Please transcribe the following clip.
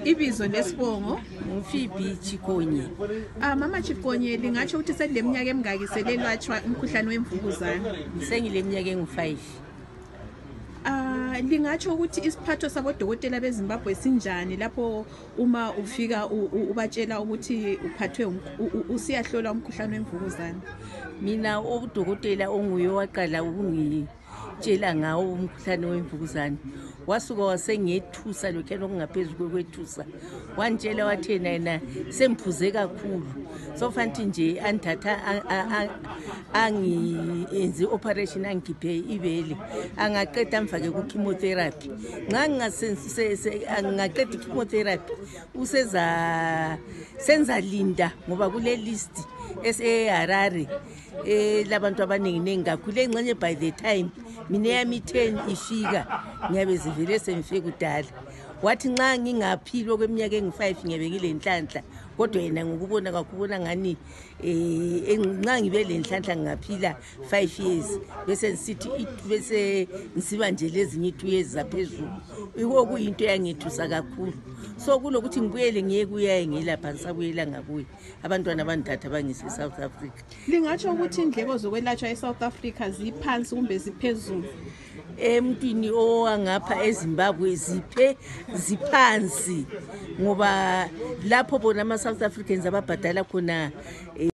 Ibizo lesibongo Mfibi Chikonye. Mama Chikonye lingatsho ukuthi seleminyaka emingaki selelatshwa umkhuhlane wemvukuzane? Sengileminyaka engu5. Lingatsho ukuthi isiphatho sabodokotela beZimbabwe sinjani lapho uma ufika ubatshela ukuthi uphathwe usiyahlola umkhuhlane wemvukuzane? Mina udokotela onguye waqala ukungitshela ngawo umkhuhlane wemvukuzane wasuka wasengethusa lokho okungaphezulu kwethusa, wantshela wathi yena semphuze kakhulu sofanti nje anthatha angiyenze operation angikhiphe ibele angaqeda mfake ku chemotherapy. Nxa ngingaqeda chemotherapy senza linda ngoba kule list eseHarare labantu abaningi kakhulu engxenye by the time mina yami 10 ifika ngiyabe zivele semfike kudala. Wathi nxa ngingaphilo kweminyaka engu5 ngiyabekile inhlanhla, kodwa yena ngokubona kakubona ngani nxa ngibe lenhlanhla ngingaphila 5 years bese nsithi bese nsiba nje lezinye 2 years zaphezulu. Iko kuyinto yangithusa kakhulu. So kulokuthi ngibuyele ngiye kuya ngilapha ngisabuyela ngakuye abantwana bandatha bangise South Africa. Lingatsho ukuthi indleko zokwelatshwa eSouth Africa ziphansi kumbe ziphezulu? Emntwini owangapha eZimbabwe ziphansi ngoba lapho bona ama South Africans ababhadala khona